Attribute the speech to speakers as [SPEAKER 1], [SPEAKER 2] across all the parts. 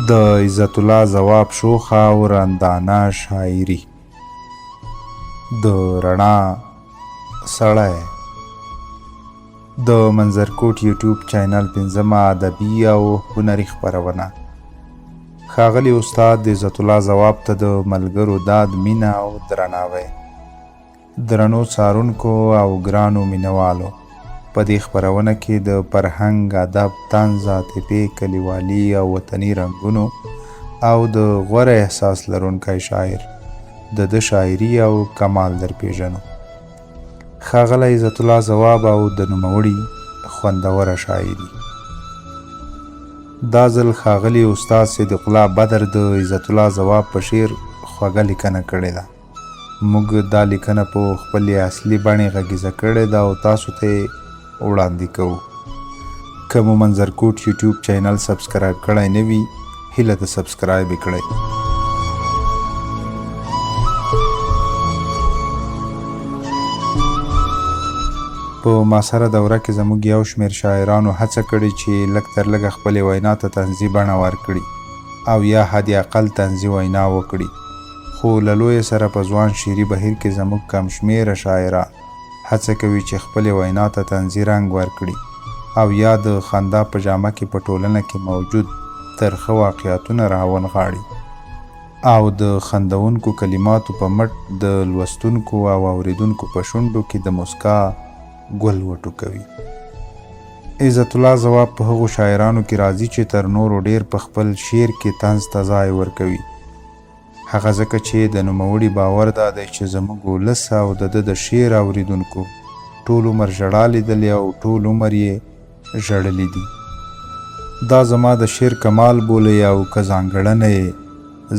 [SPEAKER 1] د عزت الله ځواب شوخه او رندانه شاعري. د رڼا سړی. د منظرکوټ یوټیوب چینل پنځمه ادبي او هنري خپرونه. ښاغلي استاد عزت الله ځواب ته د ملګرو داد، مینه او درناوی. درنو څارونکو او ګرانو مینوالو! په دې خپرونه کې د فرهنګ، ادب، طنز، عاطفې، کلیوالي او وطني رنګونو او د غوره احساس لرونکی شاعر د ده شاعري او کمال درپېژنو. ښاغلی عزت الله ځواب او د نوموړي خوندوره شاعري. دا ځل ښاغلي استاد صدیق الله بدر د عزت الله ځواب په شعر خوږه لیکنه کړې ده. موږ دا لیکنه په خپلې اصلي بڼې غږیزه کړې ده او تاسو ته یې وړاندې کوو. که مو منظرکوټ یوټیوب چینل سبسکرایب کړی نه وي، هیله ده سبسکرایب یې کړئ. په معاصره دوره کې زموږ یو شمېر شاعرانو هڅه کړې چې لږ تر لږه خپلې وینا ته طنزي بڼه ورکړي او یا حد اقل طنزي وینا وکړي. خو له لویه سره په ځوان شعري بهیر کې زموږ کم شمېره شاعران هڅه کوي چې خپلې وینا ته طنزي رنګ ورکړي او یا د خندا په جامه کې په ټولنه کې موجود ترخه واقعیتونه راونغاړي او د خندوونکو کلماتو په مټ د لوستونکو او اورېدونکو په شونډو کې د موسکا ګل وټوکوي. عزت الله ځواب په هغو شاعرانو کې راځي چې تر نورو ډېر په خپل شعر کې طنز ته ځای ورکوي. هغه ځکه چې د نوموړي باور دا دی چې زموږ ولس او د ده د شعر اورېدونکو ټول عمر ژړا لیدلې او ټول عمر یې ژړلي دي. دا زما د شعر کمال بولئ او که ځانګړنه یې،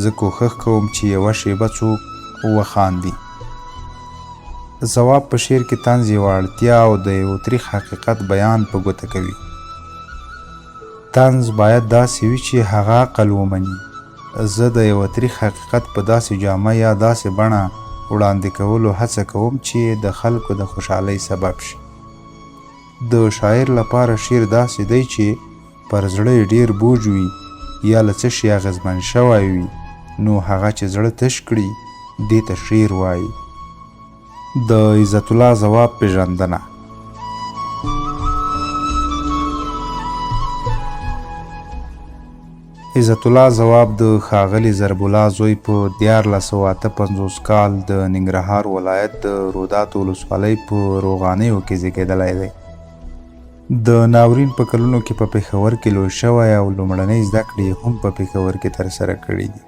[SPEAKER 1] زه کوښښ کوم چې یوه شېبه څوک وخاندي. ځواب په شعر کې طنز یوه اړتیا او د یو تریخ حقیقت بیان په ګوته کوي. طنز باید داسې وي چې هغه عقل ومني. زه د یوه تریخ حقیقت په داسې جامه یا داسې بڼه وړاندې کولو هڅه کوم چې د خلکو د خوشحالۍ سبب شي. د شاعر لپاره شعر داسې دی چې پر زړه یې ډېر بوج وي یا له څه شي اغېزمن شوی وي، نو هغه چې زړه تش کړي، دې ته شعر وايي. د عزت الله ځواب پېژندنه. عزت الله ځواب د ښاغلي ضرب الله زوی په 1358 کال د ننګرهار ولایت د روداتو ولسوالۍ په روغانیو کې زیږېدلی دی. د ناورین په کلونو کې په پېښور کې لوی شوی او لومړنۍ زده کړې یې هم په پېښور کې ترسره کړې دي.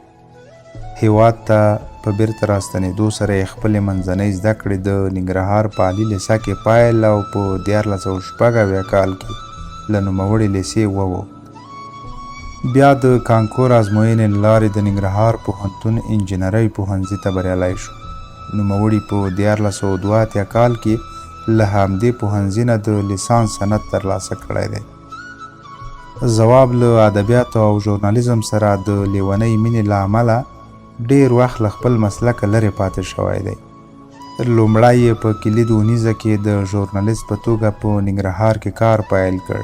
[SPEAKER 1] هېواد ته په بېرته راستنېدو سره یې خپلې منځنۍ زده کړې د ننګرهار په عالي لېسه کې پیل او په 1376 کال کې له نوموړې لېسې ووت. بیا د کانکور ازموینې له لارې د ننګرهار پوهنتون انجینرۍ پوهنځي ته بریالی شو. نوموړي په 1382 کال کې له همدې پوهنځي نه د لیسانس سند ترلاسه کړی دی. ځواب له ادبیاتو او ژورنالیزم سره د لیونۍ مینې له امله ډېر وخت له خپل مسلکه لرې پاتې شوی دی. لومړی یې په کلید اونیزه کې د ژورنالیست په توګه په ننګرهار کې کار پیل کړ.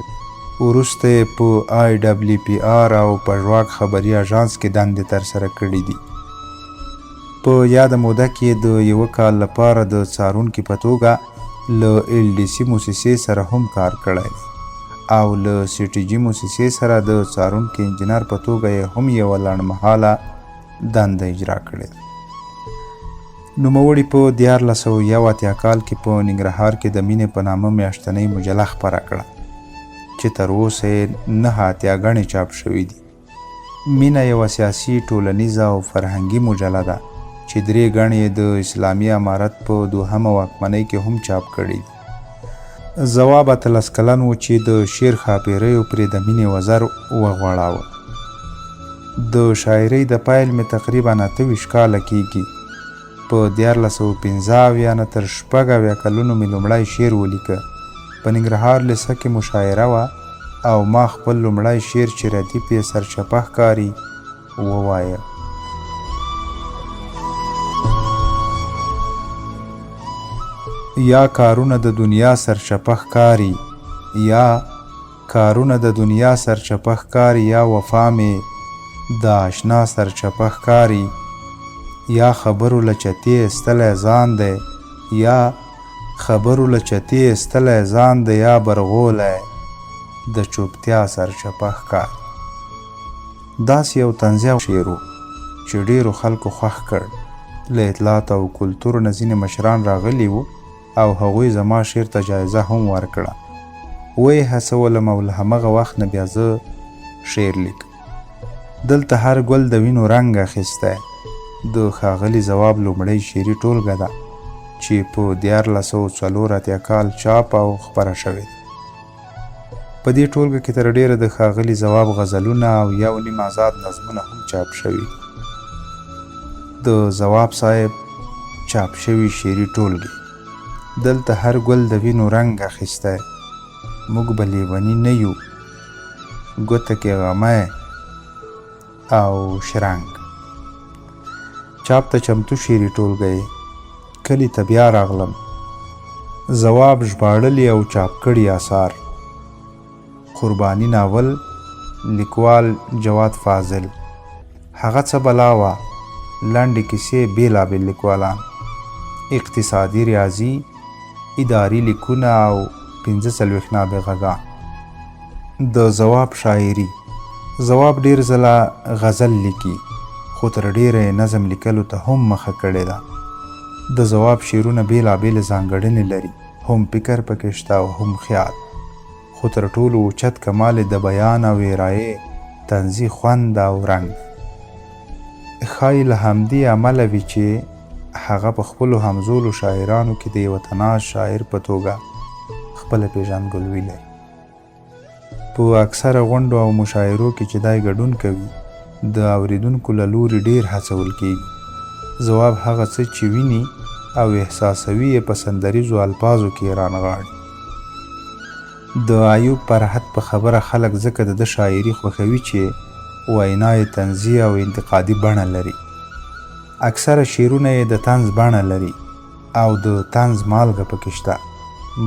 [SPEAKER 1] وروسته یې په آی ډبلیو پي آر او پژواک خبري اژانس کې دندې ترسره کړې دي. په یاده موده کې د یوه کال لپاره د څارونکي په توګه له ایل ډي سي موسسې سره هم کار کړی دی او له سي ټي جي موسسې سره د څارونکي انجینر په توګه یې هم یوه لنډمهاله دنده اجرا کړې ده. نوموړي په 1381 کال کې په ننګرهار کې د مینې په نامه میاشتنۍ مجله خپره کړه چې تر اوسه یې 89 ګڼې چاپ شوې دي. مینه یوه سیاسي، ټولنیزه او فرهنګي مجله ده چې درې ګڼې یې د اسلامي امارت په دوهمه واکمنۍ کې هم چاپ کړې دي. ځواب 18 کلن و چې د شعر ښاپېریو پرې د مینې وزر وغوړاوه. د شاعرۍ د پیل مې تقریبا 28 کاله کېږي. په 1375 نه تر 76 کلونو مې لومړی شعر ولیکه. په ننګرهار لیسه کې مشاعره وه او ما خپل لومړی شعر چې ردیف یې سرچپه ښکاري، ووایه. یا کارونه د دنیا سرچپه ښکاري، یا کارونه د دنیا سرچپه ښکاري یا وفا مې د آشنا سرچپه ښکاري یا خبرو له چتې ایستلی ځان دی یا خبرو له چتې ایستلی ځان دی یا برغولی د چوپتیا سرچپه ښکاري. داسې یو طنزیه شعر و چې ډېرو خلکو خوښ کړ. له اطلاعاتو او کلتور نه ځینې مشران راغلي وو او هغوی زما شعر ته جایزه هم ورکړه. ویې هڅولم او له همغه وخت نه بیا زه شعر لیکم. دلته هر ګل د وینو رنګ اخیستی د ښاغلي ځواب لومړۍ شعري ټولګه ده چې په 1384 کال چاپ او خپره شوې ده. په دې ټولګه کې تر ډېره د ښاغلي ځواب غزلونه او یو نیم ازاد نظمونه هم چاپ شوي دي. د ځواب صاحب چاپ شوي شعري ټولګې دلته هر ګل د وینو رنګ اخیستی، موږ به لیوني نه یو، ګوته کې غمی او شرنګ. چاپ ته چمتو شعري ټولګه یې کلي ته بیا راغلم. ځواب ژباړلي او چاپ کړي آثار قرباني ناول لیکوال جواد فاضل هغه څه بلا وه لنډې کیسې بېلابېل لیکوالان اقتصادي ریاضي اداري لیکونه او 45 نابغه ګان. د ځواب شاعري ځواب ډېر ځله غزل لیکي، خو تر ډېره یې نظم لیکلو ته هم مخه کړې ده. د ځواب شعرونه بېلابېلې ځانګړنې لري، هم فکر پکې شته او هم خیال، خو تر ټولو اوچت کمال یې د بیان او ارایې طنزي خوند او رنګ دی. ښايي له همدې امله وي چې هغه په خپلو همزولو شاعرانو کې د یوه طناز شاعر په توګه خپله پېژندګلوي لري. په اکثره غونډو او مشاعرو کې چې دی ګډون کوي، د اورېدونکو له لوري ډېر هڅول کېږي. ځواب هغه څه چې ویني او احساسوي یې په سندریزو الفاظو کې رانغاړي. د ایوب فرحت په خبره خلک ځکه د ده شاعري خوښوي چې وینا یې طنزي او انتقادي بڼه لري. اکثره شعرونه یې د طنز بڼه لري او د طنز مالګه پکې شته.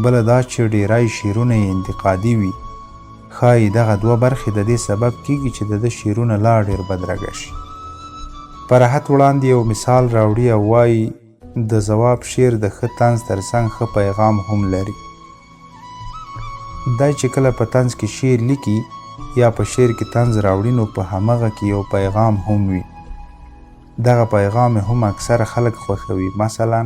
[SPEAKER 1] بله دا چې ډېری شعرونه یې انتقادي وي. ښايي دغه دوه برخې د دې سبب کېږي چې د ده شعرونه لا ډېر بدرګه شي. فرحت وړاندې یو مثال راوړي او وايي، د ځواب شعر د ښه طنز تر څنګ ښه پیغام هم لري. دی چې کله په طنز کې شعر لیکي یا په شعر کې طنز راوړي نو په همغه کې یو پیغام هم وي. دغه پیغام یې هم اکثره خلک خوښوي. مثلا.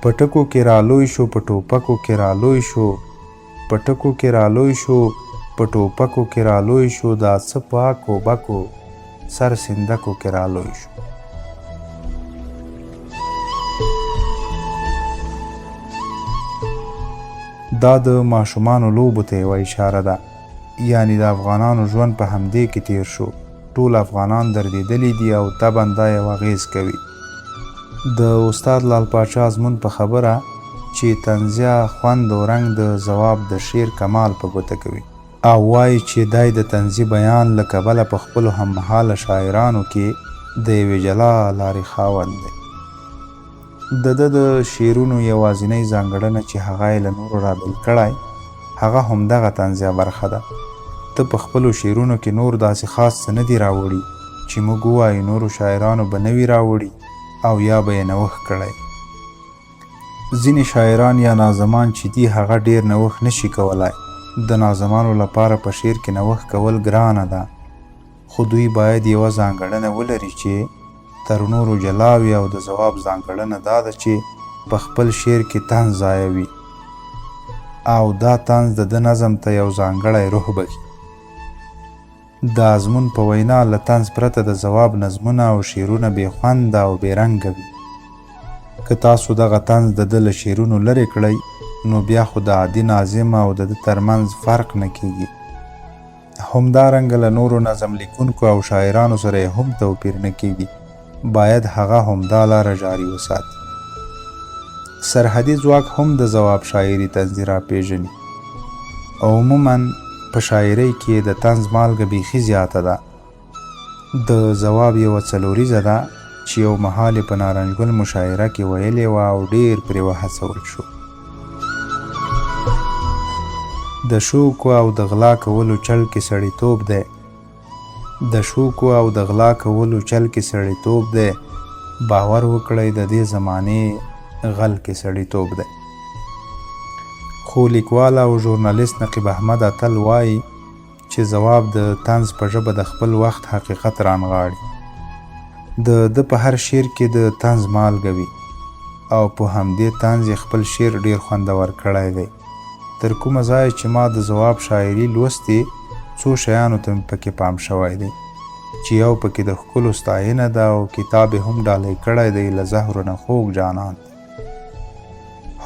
[SPEAKER 1] په ټکو کې رالوی شو په ټوپکو کې رالوی شو په ټکو کې رالوی شو په ټوپکو کې رالوی شو دا څه په اکو بکو سر سیندکو کې رالوی شو. دا د ماشومانو لوبو ته یوه اشاره ده، یعنی د افغانانو ژوند په همدې کې تیر شو، ټول افغانان دردیدلي دي او طبعا دا یو اغیز کوي. د استاد لال پاچا ازمون په خبره چې طنزیه خوند او رنګ د ځواب د شعر کمال په ګوته کوي او وايي چې دی د طنزي بیان له کبله په خپلو هممهاله شاعرانو کې د یوې جلا لارې خاوند دی. د ده د شعرونو یوازینۍ ځانګړنه چې هغه یې له نورو رابېل کړی، هغه همدغه طنزیه برخه ده. ده په خپلو شعرونو کې نور داسې خاص څه نه دي راوړي چې موږ ووایو نورو شاعرانو به نه وي راوړي او یا به یې نوښت کړی. ځینې شاعران یا ناظمان چې دي هغه ډېر نوښت نه شي کولای. د ناظمانو لپاره په شعر کې نوښت کول ګرانه ده، خو دوی باید یوه ځانګړنه ولري چې تر نورو جلا وي او د ځواب ځانګړنه دا ده چې په خپل شعر کې طنز ځایوي او دا طنز د ده نظم ته یو ځانګړی روح بښي. د ازمون په وینا له طنز پرته د ځواب نظمونه او شعرونه بې خونده او بې رنګه وي. که تاسو دغه طنز د ده له شعرونو لرې کړئ نو بیا خو د عادي ناظم او د ده ترمنځ فرق نه کېږي. همدارنګه له نورو نظم لیکونکو او شاعرانو سره یې هم توپیر نه کېږي، باید هغه همدا لاره جاري وساتي. سرحدي ځواک هم د ځواب شاعري طنزي راپېژني. عموماً په شاعرۍ کې یې د طنز مالګه بیخي زیاته ده. د ځواب یوه څلوریزه ده چې یو مهال یې په نارنج ګل مشاعره کې ویلې وه او ډېر پرې وهڅول شو. د شوکو او د غلا کولو چل کې سړیتوب دی. د شوکو او د غلا کولو چل کې سړیتوب دی. باور وکړئ د دې زمانې غل کې سړیتوب دی. خو لیکوال او ژورنالیست نقیب احمد اتل وايي چې ځواب د طنز په ژبه د خپل وخت حقیقت رانغاړي. د ده په هر شعر کې د طنز مالګه وي او په همدې طنز یې خپل شعر ډېر خوندور کړی دی. تر کومه ځایه چې ما د ځواب شاعري لوستې، څو شیانو ته مې پکې پام شوی دی، چې یو پکې د ښکلو ستاینه ده او کتاب یې هم ډالۍ کړی دی له زهرو نه خوږ جانان ته.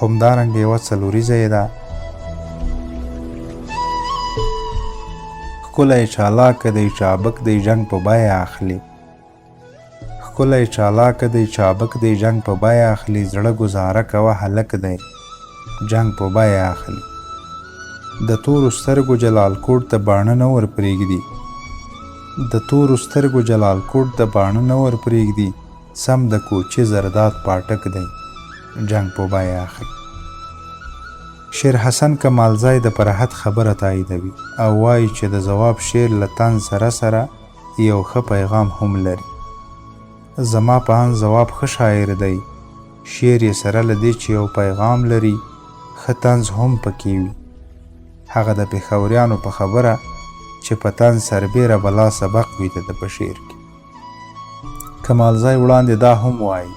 [SPEAKER 1] همدارنګه یوه څلوریزه یې ده. ښکلی چالاکه دی چابک دی جنګ په بیه اخلي. ښکلی چالاکه دی چابک دی جنګ په بیه اخلي زړه ګوزاره کوه هلک دی جنګ په بیه اخلي. د تورو سترګو جلال کوټ ته باڼه نه ورپرېږدي. د تورو سترګو جلال کوټ ته باڼه نه ورپرېږدي. سم د کوچي زرداد پاټک دی جنګ په بیه اخلي. شیر حسن کمالزی د پرهت خبره تاییدوي او وايي چې د ځواب شعر له طنز سره سره یو ښه پیغام هم لري. زما په اند ځواب ښه شاعر دی، شعر یې سره له دې چې یو پیغام لري، ښه طنز هم په کې وي. هغه د پېښوریانو په خبره چې په طنز سربېره بلا سبق وي د ده په شعر کې. کمالزی وړاندې دا هم وايي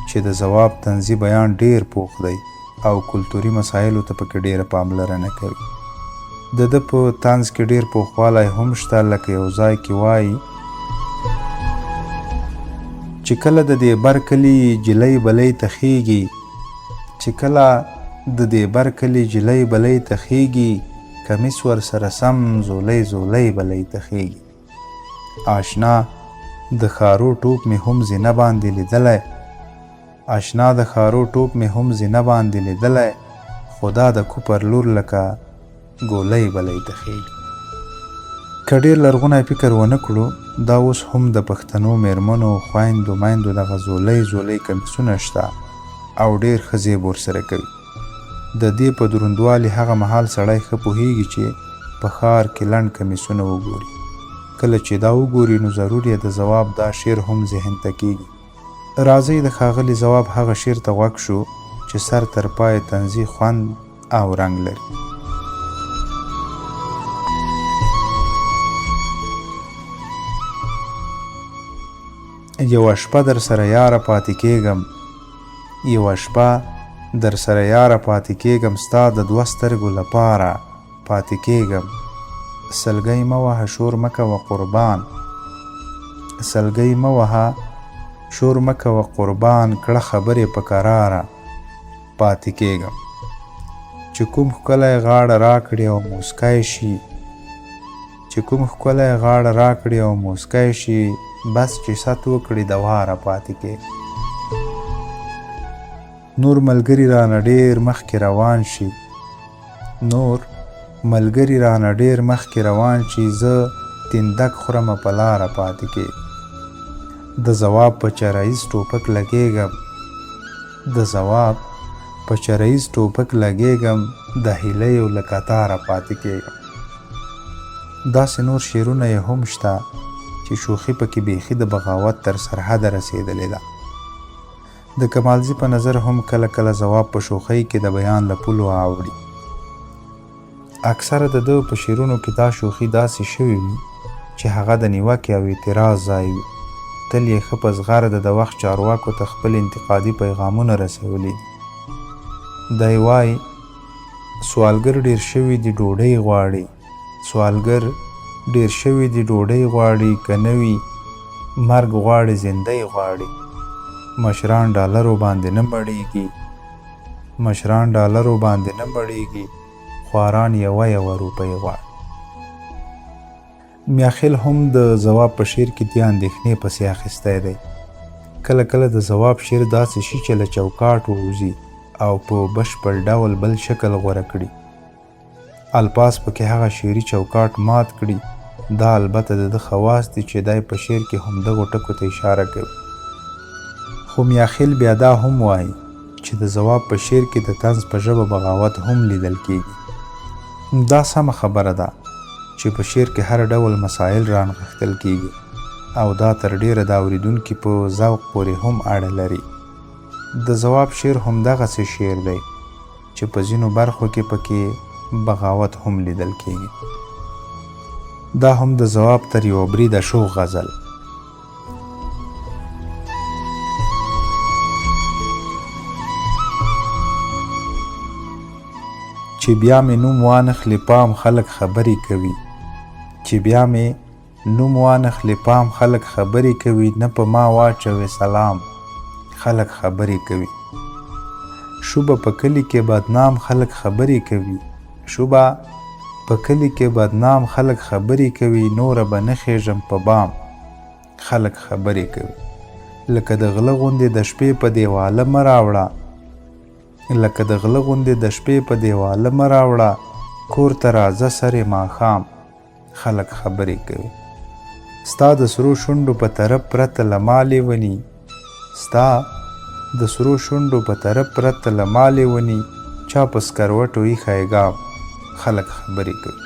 [SPEAKER 1] چې د ځواب طنزي بیان ډېر پوخ دی او کلتوري مسایلو ته پکې ډېره پاملرنه کوي. د ده په طنز کې ډېر پوخوالی هم شته لکه یو ځای کې وايي. چې کله د دې بر کلي جلۍ بلۍ ته خېږي چې کله د دې بر کلي جلۍ بلۍ ته خېږي کمیس ورسره سم زولۍ زولۍ بلۍ ته خېږي. آشنا د ښارو ټوپ مې هم زینه باندې لیدلی آشنا د ښارو ټوپ مې هم زینه باندې لیدلی خو دا د کوپر لور لکه ګولۍ بلۍ ته خېږي. که ډېر لرغونی فکر ونه کړو دا اوس هم د پښتنو مېرمنو، خویندو، میندو دغه زولۍ زولۍ کمیسونه شته او ډېر ښه زیب ورسره کوي. د دې په دروندوالي هغه مهال سړی ښه پوهېږي چې په ښار کې لنډ کمیسونه وګوري. کله چې دا وګوري نو ضرور یې د ځواب دا شعر هم ذهن ته کېږي. راځئ د ښاغلي ځواب هغه شعر ته غوږ شو چې سر تر پایه طنزي خوند او رنګ لري. یوه شپه درسره یاره پاتې کېږم. یوه شپه درسره یاره پاتې کېږم ستا د دوه سترګو لپاره پاتې کېږم سلګۍ مه وهه شور مه کوه قربان سلګۍ مه وهه شور مه کوه قربان کړه خبرې په کراره پاتې کېږم چې کوم ښکلی غاړه راکړي او موسکی شي چې کوم ښکلی غاړه راکړي او موسکی شي بس چې ست وکړي د واره پاتې کېږم نور ملګري رانه ډېر مخکې روان شي نور ملګري رانه ډېر مخکې روان شي زه تیندک خورمه په لاره پاتې کېږم د ځواب په چرایز ټوپک لګېږم د ځواب په چرایز ټوپک لګېږم د هیلیو له کتاره پاتې کېږم. داسې نور شعرونه یې هم شته چې شوخي پکې بیخي د بغاوت تر سرحده رسېدلې ده. د کمالزي په نظر هم کله کله ځواب په شوخۍ کې د بیان له پولو اوړي. اکثره د ده په شعرونو کې دا شوخي داسې شوې وي چې هغه د نیوکې او اعتراض ځای وي. تل یې ښه په زغرده د وخت چارواکو ته خپل انتقادي پیغامونه رسولي دي. دی وايي. سوالګر ډېر شوي دي ډوډۍ غواړي سوالګر ډېر شوي دي ډوډۍ غواړي که نه وي مرګ غواړي زندۍ غواړي مشران ډالرو باندې نه مړېږي مشران ډالرو باندې نه مړېږي خواران یوه یوه روپۍ غواړي. میاخېل هم د ځواب په شعر کې دې اندېښنې پسې اخیستی دی. کله کله د ځواب شعر داسې شي چې له چوکاټ ووځي او په بشپړ ډول بل شکل غوره کړي. الفاظ پکې هغه شعري چوکاټ مات کړي. دا البته د ده خواص دي چې دی په شعر کې همدغو ټکو ته اشاره کوي. خو میاخېل بیا دا هم وايي چې د ځواب په شعر کې د طنز په ژبه بغاوت هم لیدل کېږي. دا سمه خبره ده چې په شعر کې هر ډول مسایل رانغښتل کېږي او دا تر ډېره د اورېدونکي په ذوق پورې هم اړه لري. د ځواب شعر هم دغسې شعر دی چې په ځینو برخو کې پکې بغاوت هم لیدل کېږي. دا هم د ځواب تر یوه بریده شوخ غزل. چې بیا مې نوم وانخلې پام خلک خبرې کوي، چې بیا مې نوم وانخلې پام خلک خبرې کوي، نه په ما واچوې سلام خلک خبرې کوي، شوبه په کلي کې بدنام خلک خبرې کوي، شوبه په کلي کې بدنام خلک خبرې کوي، نوره به نه خېژم په بام خلک خبرې کوي، لکه د غله غوندې د شپې په دېواله مه راوړه، لکه د غله غوندې د شپې په دېواله مه راوړه، کور ته راځه سرې ماښام خلک خبرې کوي. ستا د سرو شونډو په طرف پرته له ما لېوني، ستا د سرو شونډو په طرف پرته له ما لېوني، چا په سکروټو ایښی ګام خلک خبرې کوي.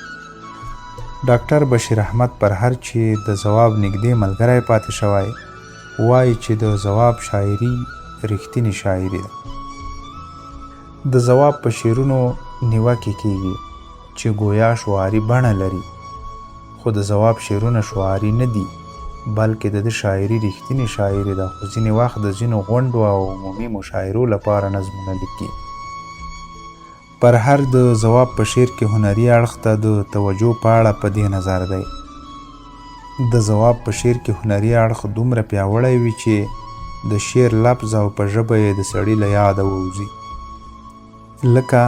[SPEAKER 1] ډاکټر بشیر احمد پرهر چې د ځواب نږدې ملګری پاتې شوی، وايي چې د ځواب شاعري رښتینې شاعري ده. د ځواب په شعرونو نیوکې کېږي چې ګویا شعاري بڼه لري، خو د ځواب شعرونه شعاري نه دي، بلکې د ده شاعري رښتینې شاعري ده، خو ځینې وخت د ځینو غونډو او عمومي مشاعرو لپاره نظمونه لیکي. پرهر د ځواب په شعر کې هنري اړخ ته د توجه په اړه په دې نظر دی، د ځواب په شعر کې هنري اړخ دومره پیاوړی وي چې د شعر لفظ او په ژبه یې د سړي له یاده ووځي. لکه،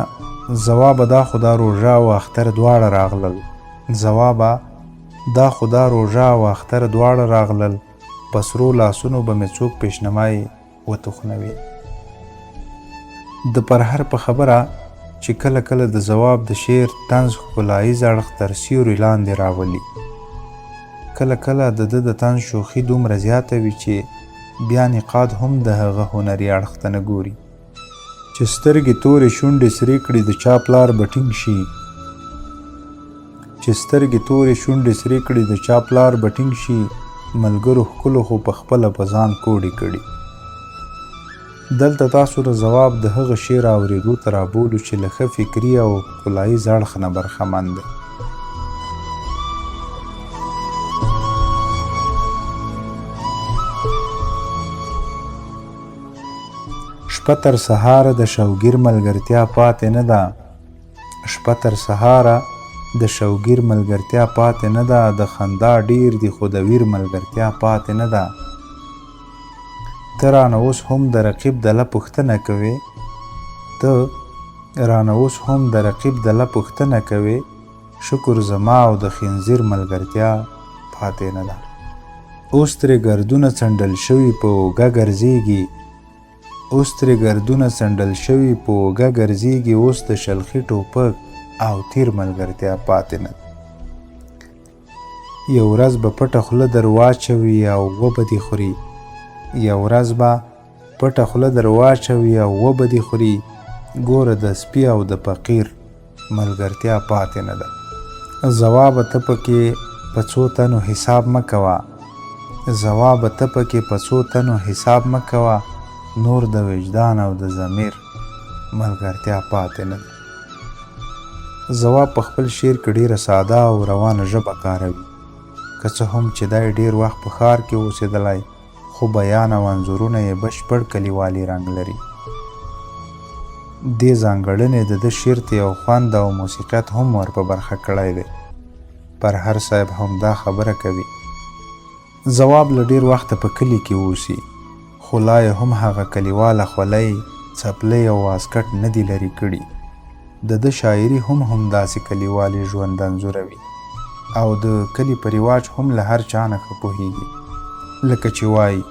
[SPEAKER 1] ځوابه دا خو دا روژه او اختر دواړه راغلل، ځوابه دا خو دا روژه او اختر دواړه راغلل، په سرو لاسونو به مې څوک پېشنمای وتخنوي. د پرهر په خبره چې کله کله د ځواب د شعر طنز ښکلاییز اړخ تر سیوري لاندې راولي. کله کله د ده د طنز شوخي دومره زیاته وي چې بیا نقاد هم د هغه هنري اړخ ته نه ګوري. چې سترګې تورې شونډې سرې کړي د چا پلار به ټینګ شي. چې سترګې تورې شونډې سرې کړي د چا پلار به ټینګ شي، ملګرو ښکلو خو په خپله په ځان کوډې کړي. دلته تاسو د ځواب د هغه شعر اورېدو ته رابولو چې له ښه فکري او ښکلاییز اړخ نه برخمن دی. شپه تر سهاره د شوګیر ملګرتیا پاتې نه ده. شپه تر سهاره د شوګیر ملګرتیا پاتې نه ده، د خندا ډېر دي خو د ویر ملګرتیا پاتې نه ده. ته رانه اوس هم د رقیب دله پوښتنه کوې، ته رانه اوس هم د رقیب دله پوښتنه کوې، شکر زما او د خنزیر ملګرتیا پاتې نه ده. اوس ترې ګردونه څنډل شوي په اوږه ګرځېږي، اوس ترې ګردونه څنډل شوي په اوږه ګرځېږي، اوس د شلخي ټوپک او تیر ملګرتیا پاتې نه ده. یو ورځ به پټه خوله در واچوي او وبه دې خوري، یو ورځ به پټه خوله در واچوي او وبه دې خوري، ګوره د سپي او د فقیر ملګرتیا پاتې نه ده. ځوابه ته پکې په څو تنو حساب مه کوه، ځوابه ته پکې په څو تنو حساب مه کوه، نور د وجدان او د ضمیر ملګرتیا پاتې نه ده. ځواب په خپل شعر کې ډېره ساده او روانه ژبه کاروي، که څه هم چې دی ډېر وخت په ښار کې اوسېدلی، خو بیان او انځورونه یې بشپړ کلیوالي رنګ لري. دې ځانګړنې د ده شعر ته یو خوند او موسیقیت هم ور په برخه کړی دی. پرهر صاحب هم دا خبره کوي. ځواب له ډېر وخته په کلي کې اوسي، خو لا یې هم هغه کلیواله خولۍ، څپلۍ او واسکټ نه دي لرې کړي. د ده شاعري هم همداسې کلیوالي ژوند انځوروي او د کلي په رواج هم له هر چا نه ښه پوهېږي. لکه چې وايي،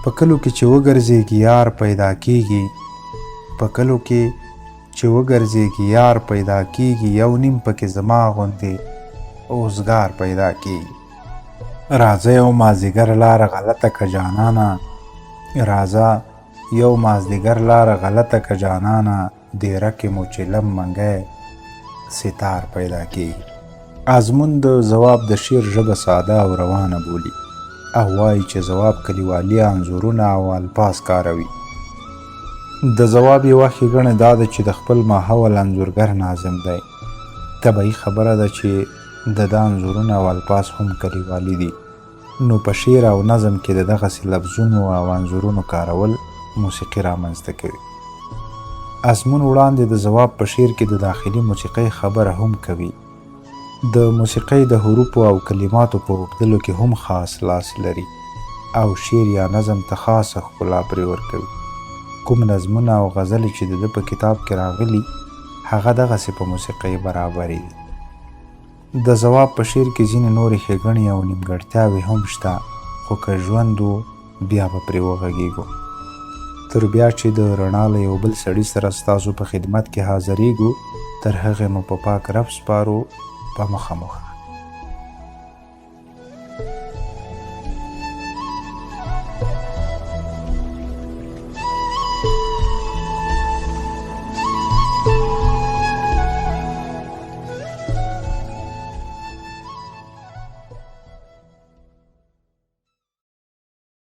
[SPEAKER 1] په کلو کې چې وګرځېږي یار پیدا کېږي، په کلو کې چې وګرځېږي یار پیدا کېږي، یو نیم پکې زما غوندې اوزګار پیدا کېږي. راځه یو مازدیګر لاره غلطه که جانانه، راځه یو مازدیګر لاره غلطه که جانانه، دیره کې مو چلم منګی ستار پیدا کېږي. ازمون د ځواب د شعر ژبه ساده او روانه بولي او وايي چې ځواب کلیوالي انځورونه او الفاظ کاروي. د ځواب یوه ښېګڼه دا ده چې د خپل ماحول انځورګر ناظم دی. طبعي خبره ده چې د ده انځورونه او الفاظ هم کلیوالي دي. نو په شعر او نظم کې د دغسې لفظونو او انځورونو کارول موسیقي رامنځته کوي. ازمون وړاندې د ځواب په شعر کې د داخلي موسیقۍ خبره هم کوي. د موسیقۍ د حروفو او کلماتو په اوبدلو کې هم خاص لاس لري او شعر یا نظم ته خاصه ښکلا پرې ورکوي. کوم نظمونه او غزلې چې د ده په کتاب کې راغلي، هغه دغسې په موسیقۍ برابرې دي. د ځواب په شعر کې ځینې نورې ښېګڼې او نیمګړتیاوې هم شته، خو که ژوند و، بیا به پرې وغږېږو. تر بیا چې د رڼا له یو بل سړي سره ستاسو په خدمت کې حاضرېږو، تر هغې مو په پاک رب سپارو. په مخه مو ښه.